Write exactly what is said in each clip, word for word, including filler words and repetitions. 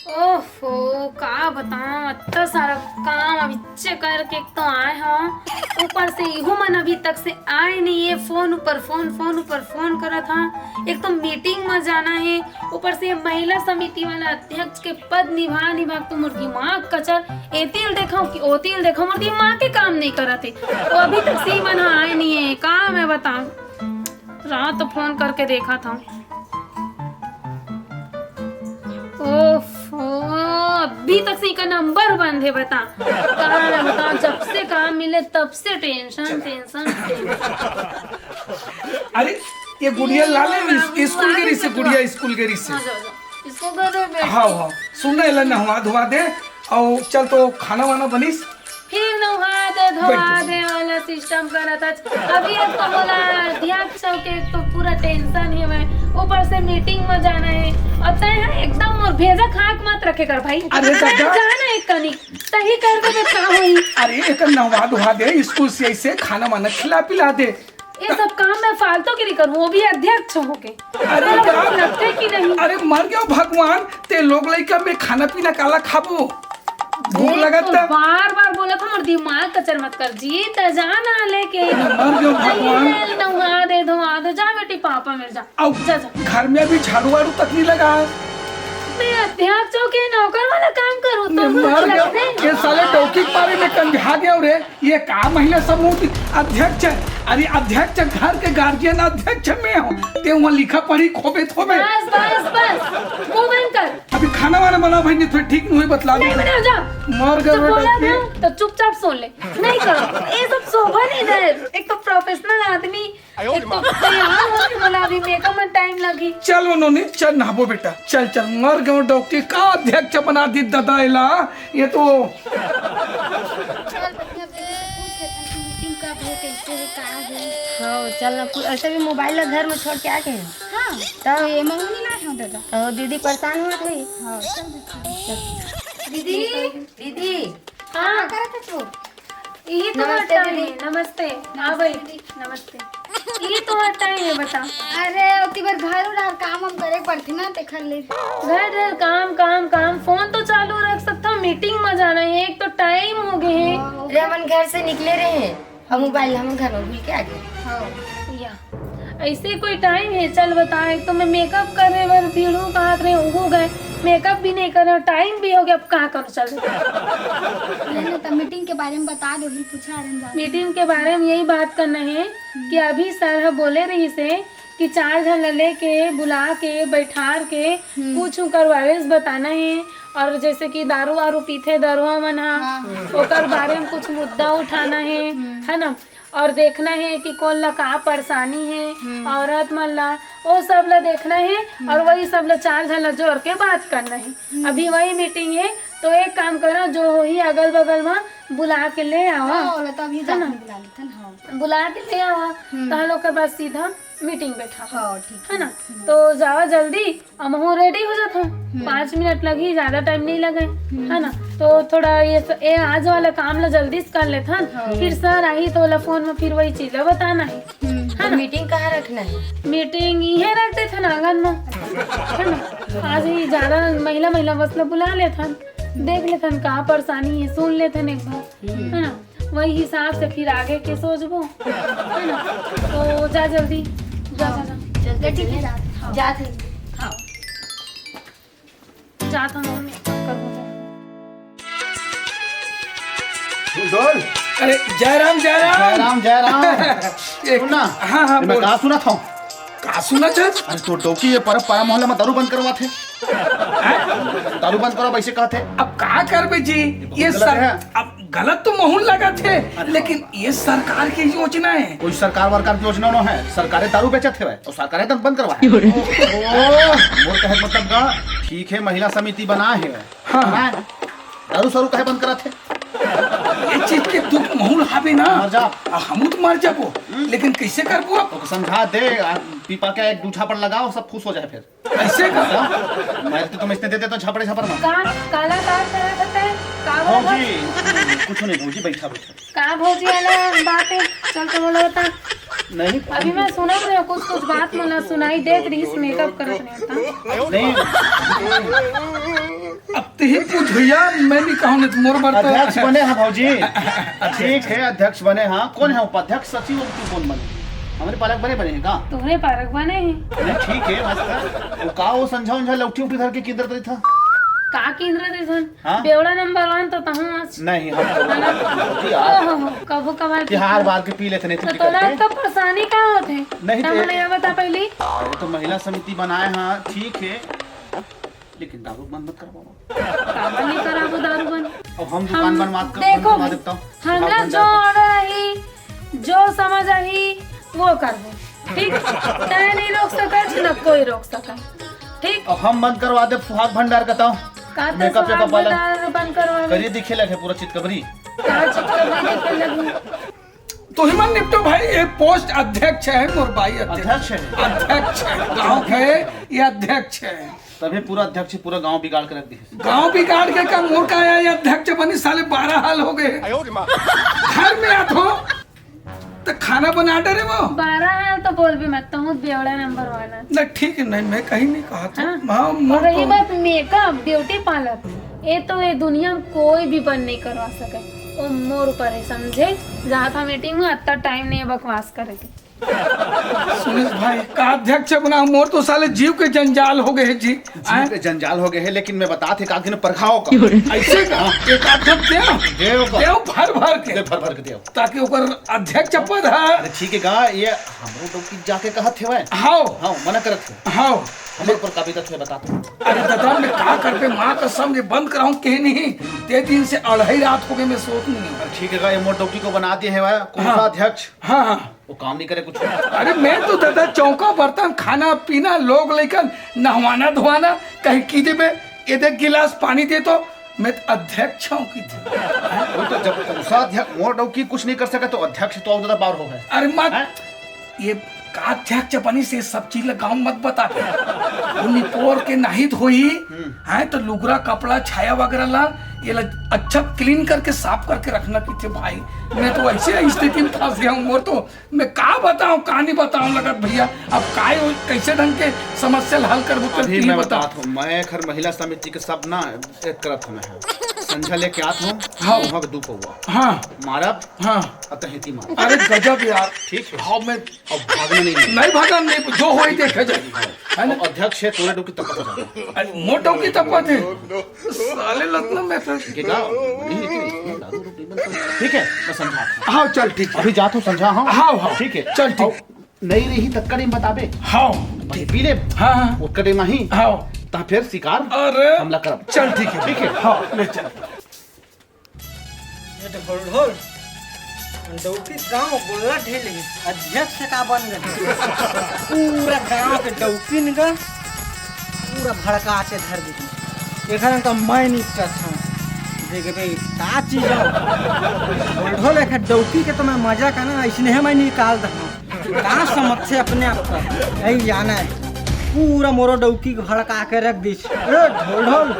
ओफो, का बताऊं, अत्ता सारा काम अभिच्चे करके एक तो आए हंव, ऊपर से इहू मन अभी तक से आए नहीं है। फोन ऊपर फोन, फोन ऊपर फोन करत हंव। एक तो मीटिंग में जाना है, ऊपर से महिला समिति वाला अध्यक्ष के पद निभा निभा के तो मोर दिमाग कचर। एतिल देखो कि ओतिल देखो, मोर दिमाग के काम नहीं करत है। वो अभी तक से ही मन आए नहीं है, का मैं बताऊं। रात तो फोन करके देखा था। ओफो, अभी तक से इका नंबर बंद है, बता। का मैं बताऊं, जब से काम मिले तब से टेंशन, टेंशन, टेंशन। अरे, ये गुड़िया ला ले, इस-, स्कूल के रिसे, गुड़िया स्कूल के रिसे। हाँ, जाओ, जाओ। इसको कर दो, बैठ। हाँ, हाँ। सुन ना, एला नहवा धोवा दे, और चल तो खाना वाना बनिस। फिर नहा दे, धोवा दे वाला सिस्टम करत हस। अभी एक तो बोला, अध्यक्ष के एक तो पूरा टेंशन है मैं, ऊपर से मीटिंग में जाना है। और तय है एकदम मोर भेजा खाक मत रखे कर भाई। अरे दादा। जाना एक कनी, तही कर दे, का होई? अरे एक नहवा धोवा दे, स्कूल से ऐसे खाना वाना खिला पिला दे। ये सब काम मैं फालतूगिरी करूँ, वो भी अध्यक्ष होके। अरे मेरा यार, कुछ लगता है कि नहीं? अरे मर गयो भगवान, ते लोग लइका में खाना पीना काला खाबो? भूख देख, लगत तो था। बार बार बोला था, मोर दिमाग कचर मत कर जी, त जाना लेके। मर गयो भगवान। अरे, नहा दे, धोवा दे, जा बेटी, पापा मेरे जा। आओ, जा, जा। घर में अभी झाड़ू वाड़ू तक नहीं लगा। मैं अध्यक्ष होके नौकर वाला काम करूँ, तो मैं कुछ मर गयो। लगता है? ये साले डौकी के मारे में कंझा गयो रे। ये का महिला समूह की अध्यक्ष है? अरे अध्यक्ष, घर के गार्जियन अध्यक्ष मैं हूँ, ते वहाँ लिखा पढ़ी खोबे थोबे। बस, बस, बस, मुंह बंद कर। अभी खाना वाना बना भाई, नहीं तो ठीक नहीं हुई, बतला नहीं दूँ। बनाओ, जा। मर गए तो बेटा बोला के। ना, तो चुपचाप सुन ले। नहीं करो, ये सब शोभा नहीं दे। एक तो प्रोफेशनल आदमी, एक तो तैयार होके बोला, अभी मेकअप में टाइम लगी। चल उन्होंने, चल नहाबो बेटा, चल, चल, मर गए डौकी का अध्यक्ष बना दी दादा एला, ये तो। चल, बढ़िया से पूछ लेथन कि मीटिंग कब हे, कैसे हे, का हे। हाँ, चल ना, पू-, ऐसे भी मोबाइल ला घर में छोड़ के आ गए हैं। हाँ, तो ये मंगनी ना हो दादा। तो दीदी परेशान हुआ थे। हाँ, चल दीदी। दीदी, दीदी। हाँ। का करत हे तू? ये तो नमस्ते टाइम दीदी। है, नमस्ते। हाँ भाई, नमस्ते। ये तो टाइम है, बता। अरे, ओती बर घर उधार काम हम करे पड़थे ना, तेखर ले। घर घर काम, काम, काम, फोन तो चालू रख सकता हूँ, मीटिंग में जाना है, एक तो टाइम हो गए है। रे, हमन घर से निकले रहे हैं, हम मोबाइल हमन घर में भूल के आ गए। हाँ। या, ऐसे कोई टाइम है? चल बता, एक तो मैं मेकअप करे बर भीड़ू कहात रहे, हो गए, मेकअप भी नहीं करे, टाइम भी हो गया, अब का करूँ? चल। नहीं, नहीं, तो मीटिंग के बारे में बता दो, ही पूछा रहे हैं। मीटिंग के बारे में यही बात करना है कि अभी सर ह बोले रहिस हे कि चार झन ला लेके, बुला के, बैठार के, हम्म। कुछ उनकर वॉइस बताना है। और जैसे कि दारू वारू पीथे दरुआ मन ह, हाँ। ओकर बारे में कुछ मुद्दा उठाना है, हम्म। है ना? और देखना है कि कोन ला का परेशानी है, हम्म। औरत मन ला, वो सब ला देखना है। हम्म। और वही सब ला चार झन ला जोर के बात करना है। हम्म। अभी वही मीटिंग है, तो एक काम करो, जो होही अगल बगल में बुला के ले आवा, हाँ, ओला तो अभी है ना? जाके बुला लेथन, हाँ। बुला के ले आवा, हम्म। तहन ओकर बाद सीधा मीटिंग बैठा, हाँ, ठीक है ना? हम्म। तो जावा जल्दी, हमहू रेडी हो जात हन। हम्म। पाँच मिनट लगही, ज्यादा टाइम नहीं लगे, हम्म। है ना? तो थोड़ा ये स-, ये आज वाला काम ला जल्दी से कर लेथन, हाँ। फिर सर आही तो ओला फोन में फिर वही चीज ला बताना है, हम्म। है तो ना? मीटिंग कहाँ रखना है? मीटिंग इहे रख देथन आंगन में, है ना? आज ही ज्यादा महिला, महिला बस ला बुला लेथन, देख लेथन का परेशानी है, सुन लेथन एक बार, हम्म। है ना? वही हिसाब से फिर आगे के सोचबो, है ना? तो जा जल्दी, जा, जा, जा। चल, चल, ठीक है, चल। जा। हाँ। जात हूँ मम्मी, करूँ। बोल। अरे, जय राम, जय राम। जय राम, जय राम। एक सुन ना, हाँ, हाँ, मैं बोल। का सुनत हूँ? का सुनत है? अरे, तो डौकी ये परब पारा मोहल्ला में दारू बंद करवाथे। हैं? दारू बंद करवा, वैसे कहथे। अब का करबे जी, ये गलत सर-, है। अब गलत तो महूँ लगथे, अरे लेकिन ये सरकार के योजना है। कोई सरकार वरकार के योजना नो है, सरकारे दारू बेचत हेवय, तो सरकारे तक बंद करवाए। ओह, मोर कहे के मतलब का, ठीक है, महिला समिति बना है, हाँ। बना है, दारू सारू काहे बंद करत हे? ये चीज के दुख महूँ ल हावे ना, मर जा। आ, हमू तो मर जाबो, हम्म। लेकिन कैसे करबो अब? ओके समझा दे, आ, पीपा के एक दू झापड़ लगाओ, सब खुश हो जाए फिर। ऐसे का? मैं तो तुम इसने देते तो झापड़े झापड़ मार। का, काला का करत हते? का बोलत भौजी, हस? कुछ नहीं भौजी, बैठा, बैठा। का भौजी वाला बात है? चल तो बोलो बता। नहीं। अभी मैं सुनत रहे कुछ, कुछ बात मोला सुनाई देत रहिस, मेकअप करत रहे था। नहीं। अब तेही पूछ भैया, मैं नहीं कहूँ, नहीं तो मोर बर तो अध्यक्ष बने हैं भौजी। ठीक है, अध्यक्ष बने हैं। कौन है उपाध्यक्ष, सचिव, और तू कौन बने? हमरे पालक बने, बने हैं का? तुम्हरे पालक बने हैं। नहीं, ठीक है, मस्त है। वो का, वो संझा उंझा लौठी उठी धर के किंदर तरी था? का किंदर तरी था? हाँ? बेवड़ा नंबर वन तो तहूँ आज। नहीं, हम तो है ना? भौजी, यार। ओहो, कभू कभार तिहार बार के पी लेते नहीं, तो छुट्टी तोला करके। इतना परेशानी का होते? नहीं, तो तो हमने ये बता पहली। अरे, तो महिला समिति बनाए हैं, ठीक है, लेकिन दारू बंद मत करवाओ। काबर नहीं कराबो दारू बंद? अब हम दुकान हम, बनवा के, देखो, बंद करवा देता हूँ। हमला दुकान जो बंद order आही, जो समझ आही, वो करबो। ठीक? तैं नहीं रोक सकत, न कोई रोक सकत। ठीक? अब हम बंद करवा दे सुहाग भंडार का ताव। का तो makeup सुहाग वेकअप वाला। भंडार बंद करवा दे। करिए दिखे लगे पूरा चितकबरी। का चितकबरी देखे लगी? तो ही मन निपटो भाई, ये post अध्यक्ष है, मोर भाई अध्यक्ष। अध्यक्ष है। अध्यक्ष है, गांव के ये अध्यक्ष है। तभी पूरा अध्यक्ष पूरा गांव बिगाड़ के रख दी। गांव बिगाड़ के का, मोर का आया, ये अध्यक्ष बनी साले बारह हाल हो गए। घर में आत हो तो खाना बना डरे वो। बारह हाल तो बोल भी मत, तहूँ बेवड़ा नंबर वन है। नहीं, ठीक है, नहीं, मैं कहीं नहीं कहा था। हाँ। हाँ, मोर और रही तो बात makeup, beauty parlour, ये तो ये दुनिया में कोई भी बंद नहीं करवा सके। वो मोर ऊपर है, समझे? जहाँ था मीटिंग में, अतना टाइम नहीं है बकवास करे के। सुरेश भाई, का अध्यक्ष बना, मोर तो साले जीव के जंजाल हो गए हैं जी। जीव के जंजाल हो गए हैं, लेकिन मैं बतात हे, का दिन परघाव का। ऐसे का? एक आध देव। देव का। देव भर भर के। देव भर भर के देव। ताकि ओकर अध्यक्ष पद है। अरे ठीक है का, ये हमरो डौकी जाके कहत हेवय। हाव। हाँ, मना करत हे। हाव। हमर ऊपर का बीतत हे, बता तो। अरे दादा, मैं का करबे, माँ कसम, ये बंद कराऊं के नहीं? ते दिन से अढ़ाई रात हो गए, मैं सोत नहीं हूँ। अरे ठीक है का, ये मोर डौकी को बना दिए हेवय, कौन हाँ। सा अध्यक्ष? हाँ, हाँ। वो काम नहीं करे कुछ। अरे मैं तो दादा चौका बर्तन, खाना पीना, लोग लइकन, नहवाना धोवाना, कहीं की देबे, ये देख गिलास पानी दे तो, मैं तो अध्यक्ष हूँ की थी। वो तो जब कोसा अध्यक्ष मोर डौकी कुछ नहीं कर सका तो अध्यक्ष तो और ज्यादा पावर हो है। अरे मत, हैं? ये का अध्यक्ष बनी से सब चीज ला गाँव मत बता दे। वो निपोर के नहीं धोई, हम्म। हैं तो लुगरा कपड़ा छाया वगैरह ला, ये ला अच्छा clean करके साफ करके रखना की थे भाई। मैं तो ऐसे स्थिति में फंस गया हूँ, मोर तो मैं का बताऊं, का नहीं बताऊं लगत भैया। अब काय हो, कैसे ढंग के समस्या ल हल करबो, तो अभी तू ही मैं बता। बतात हूँ, मैं खर महिला समिति के सब ना एक करत हूँ, मैं संझा लेके आत हूँ, हाँ। वहाँ के दू पौवा। हाँ। मारब, हाँ। अतहिती मार। अरे गजब यार। ठीक है। हाँ, मैं अब भागना नहीं है। नहीं भागना नहीं, जो होई देखे जाए। है ना? अब अध्यक्ष है, तोरे डौकी तपत जाना। अरे, मोर डौकी तपत है। साले लतना मैं तो ठीक है, नहीं, लेकिन इसमें दारू उरू पीबे तो ठीक है, मैं समझा। हाँ, चल, ठीक है। अभी जात हूँ, समझा, हाँ। हाँ, हाँ। ठीक है। चल, ठीक। और नहीं रही, तब का नहीं बताबे। हाँ। भाई पी ले। हाँ, हाँ। ओकर टाइम आही। हाँ। ता फिर शिकार अरे। हमला करब। चल, ठीक है। ठीक है। हाँ, ले चल। ये तो ढोल ढोल। डौकी गांव गोल्ला ढील है। अध्यक्ष का बन गए। पूरा गांव के डौकिन का पूरा भड़का के धर दी। एखन तो मैं नहीं कथा। देख बे, का चीज है? ढोल ढोल एक डौकी के तो मैं मजा का ना, इसने मैं निकाल दे। का समझ से अपने आप का? यही जाना है। पूरा मोरो डौकी के भड़का के रख दी। ए, ढोल ढोल।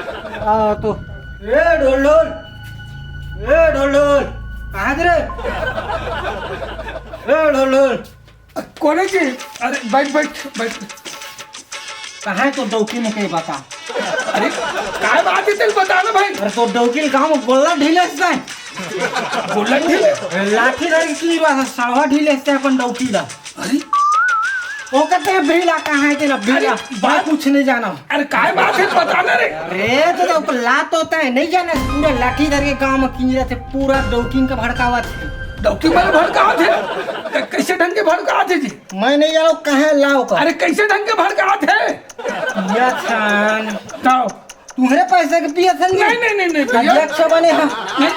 आ, तो ए ढोल ढोल, ए ढोल ढोल, कहाँ गे रे? ए ढोल ढोल। कोने जी? अरे बैठ, बैठ, बैठ। कहाँ है तो डौकी में कहीं बता। अरे काय बात है, तेल बता ना भाई। अरे तो डौकी गांव में गोल्ला ढीले से। गोल्ला ढीले? अरे लाठी धर के की बात है, सावा ढीले से अपन डौकी ला। अरे ओकर ते भीला कहाँ है तेरा भीला? अरे, बात कुछ नहीं जाना। अरे, काय बात है, बता ना रे। अरे, तो, तो लात होता है, नहीं जाना, पूरा लाठी धर के गांव में किंजरा थे, पूरा डौकिन का भड़कावा थे। डौकी वाले भड़कावा थे? तो कैसे ढंग के भड़कावा थे जी? मैं नहीं जाना, कहाँ लाओ का? अरे, कैसे ढंग के भड़कावा थे? या छान। ताओ। तुम्हारे पैसे के पिए थे नहीं? नहीं, नहीं, नहीं, नहीं, भैया। अध्यक्ष बने हम। नहीं,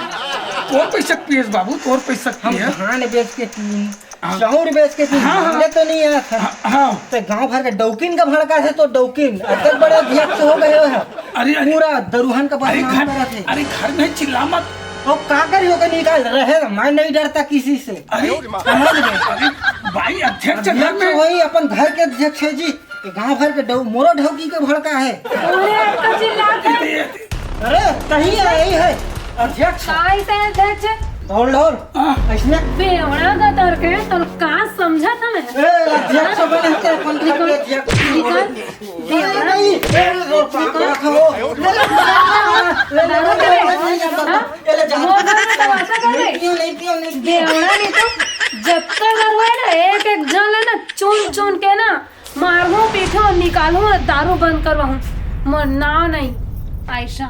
तोर पैसे के पिए बाबू, तोर पैसे के हम पिए। धान बेच के पी, हाँ। चाउर बेच के पी, हाँ, हाँ। हमने तो नहीं आया था। हाँ, हाँ। तो गांव भर के डौकिन का भड़का थे तो डौकिन, अतक बड़े अध्यक्ष हो गए हो। अरे, अरे। पूरा दरुहन का अरे बदनाम घर, करा थे। अरे घर में चिल्ला मत। तो का करी होकर निकाल रहे, मैं नहीं डरता किसी से। अरे, समझ गए? अरे भाई, अध्यक्ष घर अध्यक्ष में वही अपन घर के अध्यक्ष है जी। ये गांव भर के डौ-, मोरो ढौकी के भड़का है। अरे, अतका चिल्लात है। अरे, कहीं आई है अध्यक्ष। का आई से अध्यक्ष? ढोल ढोल। हाँ। इसने बेवड़ा गतर के, तोर का समझा था मैं? ए, अध्यक्ष बने के अपन घर के निकल, अध्यक्ष। निकल। अरे नहीं, ए, ढोल पाक रखा हो। निकल। ऐसा कर नहीं दे। पियो, नहीं पियो, नहीं पियो। बेवड़ा नहीं तो जब तक घर है ना, एक एक जन ले ना, चुन चुन के ना मारहूँ, पीटहूँ, निकालहूँ और दारू बंद करवाहूँ। मोर नाव नहीं आयशा।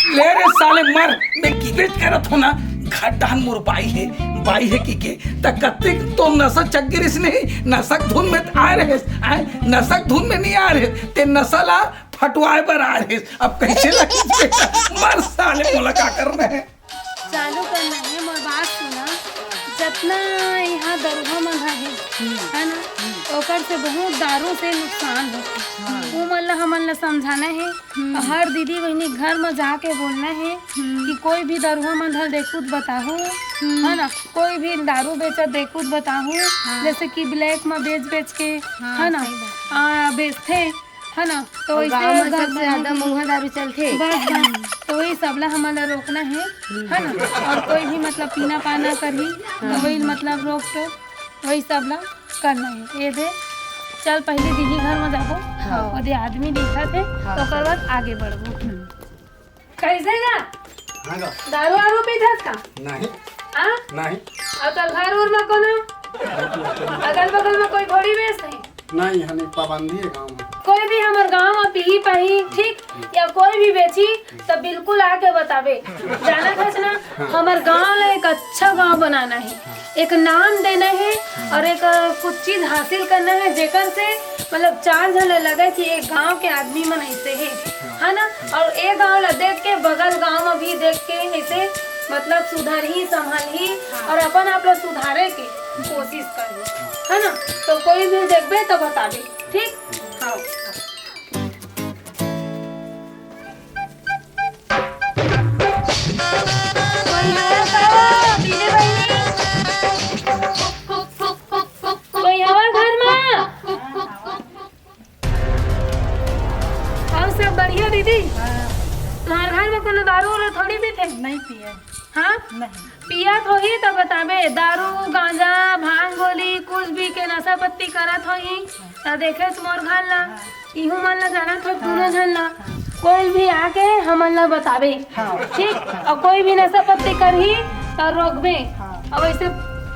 ले रे साले मर, मैं की बेच करत हो ना, घर डाहन मोर बाई है, बाई है की के, त कत्ते तो नशा चक गिरिस नहीं, नशक धुन में आ रहे, आए, नशक धुन में नहीं आ रहे, ते नशा ला फटवाए बर आ रहे, अब कैसे लगे? मर साले, मोला का करना है? चालू करना है, मोर बात सुना। जतना यहाँ दरुहा मन ह हे, है ना, ओकर से बहुत दारू से नुकसान होथे। वो मन ला हमन ला समझाना है। हर दीदी बहिनी घर में जाके बोलना है कि कोई भी दरुहा मन ह देखू त बताहू, है ना, कोई भी दारू बेचत देखू त बताहू, जैसे कि ब्लैक में बेच बेच के, है ना, सही बात। आ, बेचथे, है ना, तो और वैसे गाँव में सबसे ज्यादा महुआ दारू चलथे। बस, बस, तो वही सबला हमन ला रोकना है, है ना, और कोई भी मतलब पीना पाना करही, तो वही मतलब रोक टोक, वही सबला करना है। ये दे, चल पहले दीदी घर में जाबो, हाँ। ओदे आदमी दिखत है, हाँ। ओकर बाद आगे बढ़बो। कैसे गा? हाँ गा। दारू वारू पीथस का? नहीं। हाँ? नहीं। और तोर घर उर में कोनो? अगल बगल में कोई थोड़ी बेचथे? नहीं, हनी पाबंदी है गाँव में। कोई भी हमर गाँव में पीही पाही, ठीक, या कोई भी बेची, तो बिल्कुल आके बताबे। जानत हस ना, हमर गाँव ला एक अच्छा गाँव बनाना है, एक नाम देना है और एक, अ, कुछ चीज हासिल करना है, जेकर से मतलब चार झन ला लगे कि एक गांव के आदमी मन ऐसे है, है ना? और ए गांव ला देख के बगल गांव में भी देख के ऐसे मतलब सुधरही, संभलही और अपन आप ला सुधारे के कोशिश करही, है ना? तो कोई भी देखबे तो बताबे, ठीक? हाँ। कोई हवा का हो, दीदी बहिनी? कोई हवा घर में? और सब बढ़िया दीदी? तुम्हारे घर में कोनो दारू वारू थोड़ी पीथे? नहीं पिए। हाँ? नहीं। पियत होही त बताबे, दारू, गांजा, भांग, गोली, कुछ भी के नशा पत्ती करत होही, त देखे मोर घर ला, इहू मन ला जानत हो, दोनों झन ला, कोई भी आके हमन ला बताबे, हाँ। ठीक? और कोई भी नशा पत्ती करही, त रोकबे। हाँ। और वैसे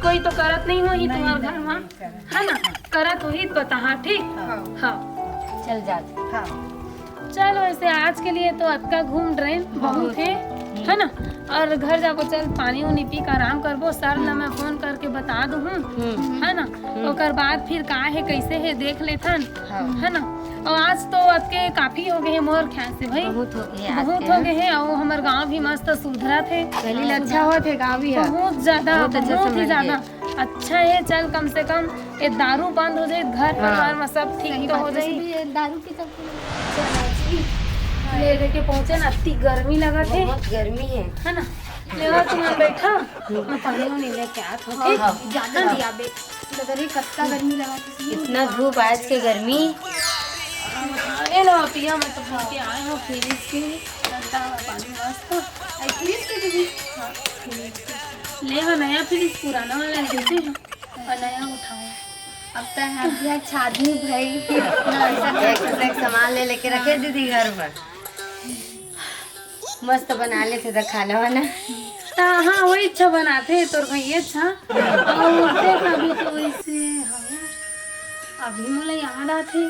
कोई तो करत नहीं होही नहीं, तुम्हारे घर नहीं, में, नहीं करत। है ना? करत होही त बताहा, ठीक? हाँ। हाँ। चल जात। हाँ। चल, वैसे आज के लिए तो अतका घूम डरेन, बहुत है, है ना? और घर जाबो, चल पानी उनी पी के आराम करबो। सर ला मैं फोन करके बता दूँ, हम्म। है ना? हम्म। ओकर बाद फिर का है, कैसे है, देख लेथन, हाँ। है ना? और आज तो अतके काफी हो गए हैं मोर ख्याल से भाई, बहुत हो गए आज बहुत के, हो गए हैं। और हमर गांव भी मस्त सुधरत है, पहले ले अच्छा होत है गांव भी है। बहुत ज्यादा, बहुत अच्छा बहुत ही संभल ज्यादा गया। अच्छा है। चल, कम से कम ये दारू बंद हो जाए, घर हाँ। परिवार में सब ठीक सही तो बात हो है, जाए। वैसे भी ये दारू पी चला जी, ले लेके पहुंचे ना, अति गर्मी लगत है। बहुत गर्मी है। है ना? लेवा तुम बैठा, मैं पानी उनी लेके आत हूँ, हाँ, ठीक? हाँ। ज्यादा दिया बे, बदरी कत्ता गर्मी लगत है। इतना धूप आज के गर्मी। अरे ना पिया, मैं तो भूल के आए हूँ, फ्रिज के ठंडा पानी मस्त। आई फ्रिज के दीदी? हाँ, फ्रिज के। ले हो नया फ्रिज, पुराना वाला लेते हैं। और नया उठाओ। अब तो हम भी अच्छा आदमी भाई। एक से एक सामान ले लेके रखे दीदी घर पर। मस्त बना लेते तो खाना वाना। हाँ, हाँ, वही अच्छा बनाते हैं तोर भैया, अच्छा। और देख, अभी तो वैसे हवे। अभी मोला याद आथे,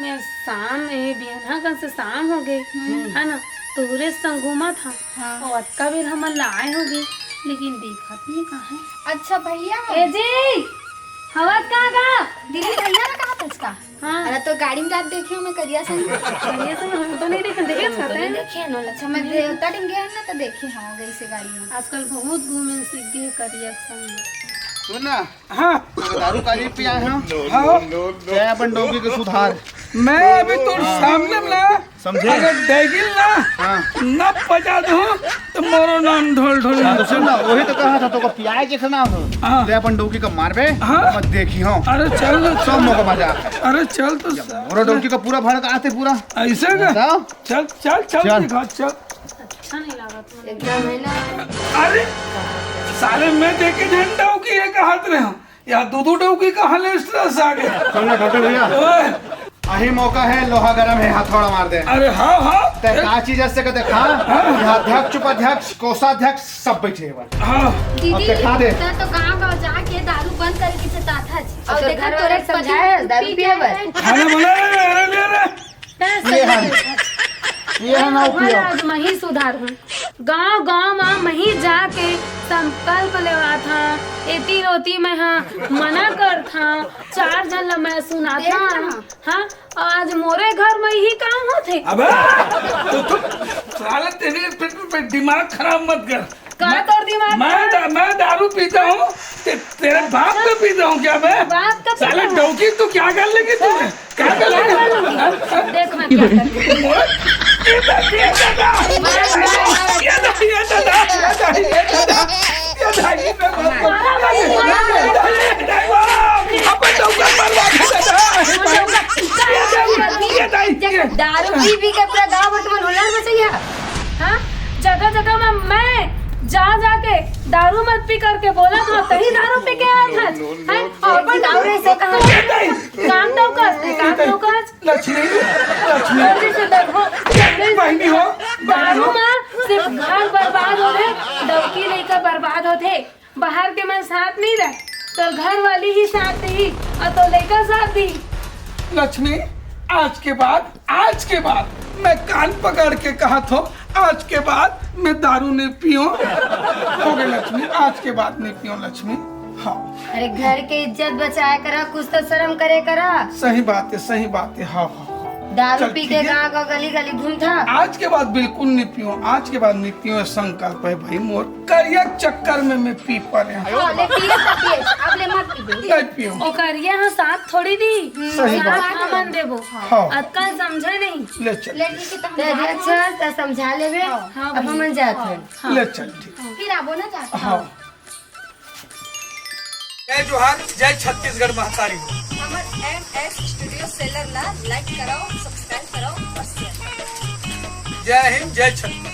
मैं शाम, ए, बिहनहा कन से शाम हो गए, हम्म। है ना? तोहरे संग घूमत हंव। हाँ। और अतका बेर हमन ला आए होगे, लेकिन देखत नहीं कहाँ है। अच्छा भैया। ए जी, हवत कहाँ का? दीदी भैया ला कहाँ पहुँचता? हाँ। अरे तो गाड़ी में जात देखे हो मैं करिया संग। करिया संग हम तो नहीं देखे, देखे हम तो नहीं देखे ना। अच्छा, मैं देवता टिंगे है ना तो देखे हो गई से गाड़ी में। आजकल बहुत घूमे सीख गए करिया संग। सुन ना, हाँ। दारू काली पिया है। हाँ। क्या अपन डौकी के सुधार। मैं अभी तोर सामने में ना, समझे? अगर डेगिल ना, हाँ। ना पजा दूँ, तो मोरो नाम ढोल ढोल हाँ, तो सुन ना, वही तो कहा था, तो को पियाए के सुना हो। हाँ। ते अपन डौकी को मारबे, हाँ। मत देखी हो। अरे चल तो सब मौका मजा। अरे चल तो मोरो डौकी को पूरा भड़क आते पूरा। ऐसे का? बताओ। चल, चल, चल, चल। दिखा, चल। अच्छा नहीं लगा तुम्हें। एकदम है ना। अरे, साले मैं देखे झंडा की एक हाथ रहे हूँ। या दो दो डौकी कहाँ ले stress आ गया? चल ना, डॉक्टर भैया। ओए, अही मौका हे, लोहा गरम हे, हथौड़ा मार दे। अरे हाँ, हाँ। ते का चीज अइसे कथे, हाँ? यहाँ अध्यक्ष, उपाध्यक्ष, कोषाध्यक्ष सब बैठे हे। हाँ। दीदी, अब देखा दे। ते तो गाँव गाँव जाके दारू बंद करे के चेताथा जी। और देखा तोरे समझाए, दारू पिए बर। खाना बना रहे, अरे ले रहे। ये है, ये है ना, पियो। आज मही सुधार हूँ। गाँव गाँव मा मही जाके संकल्प लेवाथा, एती ओती मैं हा मना करथा, चार झन ला मैं सुनाथा। हाँ, आज मोरे घर में ही काम होथे। अबे, तो, तो साले तेरे पे, पे, पे दिमाग खराब मत कर। का मैं, तोर दिमाग मैं खराब? दा-, मैं दारू पीता हूँ, ते-, तेरे बाप का पीता हूँ क्या मैं? बाप का पीता साले हूँ। डौकी, तू क्या कर लेगी तू? क्या कर क्या लेगी? कर लूंगी? देख मैं क्या कर लूंगी। ये दादा, ये दादा, ये दादा, ये दादा, ये दादा, ये दादा, ये दादा, ये दादा, ये दादा, ये दादा, अपन डौका मरवा के दादा। ये दाई, ये दाई, ये दाई। दारू पी पी के पूरा गांव भर तुमन हुल्लड़ मचाइया। हाँ? जगह जगह में मैं जा जाके दारू मत पी करके बोला था, तही दारू पी के आया था। हैं? और दारू ऐसे कहा? ये दाई। काम तो कर, काम तो कर। लक्ष्मी, लक्ष्मी। जल्दी से देखो, जल्दी से। बहनी हो, बहनी दारू हो। माँ सिर्फ घर बर्बाद होथे, डौकी लइका बर्बाद होथे। बाहर के मन साथ नहीं रह, तोर घर वाली ही साथ दी और तोर लइका साथ दी। लक्ष्मी, आज के बाद, आज के बाद मैं कान पकड़ के कहा थो, आज के बाद मैं दारू नहीं पियो। हो गए लक्ष्मी, आज के बाद नहीं पियो लक्ष्मी। हाँ। अरे घर के इज्जत बचाए करा, कुछ तो शर्म करे करा। सही बात है, सही बात है। हाँ, हाँ, हाँ। दारू चल, पी ठीक के है। गाँव गाँव गली गली घूमथा। आज के बाद बिल्कुल नहीं पियो, आज के बाद नहीं पियो, संकल्प है भाई मोर। करिया चक्कर में मैं पी परे हूँ। हाँ, ले पिए तो पिए, अब ले मत पी दे। नहीं पियो। ओकर यहाँ साथ थोड़ी दी। सही बात। साथ हमन देबो। हाँ। अतका समझे नहीं। ले चल। ले ठीक है, तो हम ते जात अच्छा, हन। ते समझा लेबे। हाँ, अब भाई। हमन जात हाँ, हन। हाँ। ले चल, ठीक। फिर आबो ना जात हाँ। हन। जय जोहार, जय छत्तीसगढ़ महतारी। हमर एम एस स्टूडियो सेलर ला लाइक कराओ, सब्सक्राइब कराओ और शेयर कराओ। जय हिंद, जय छत्तीसगढ़।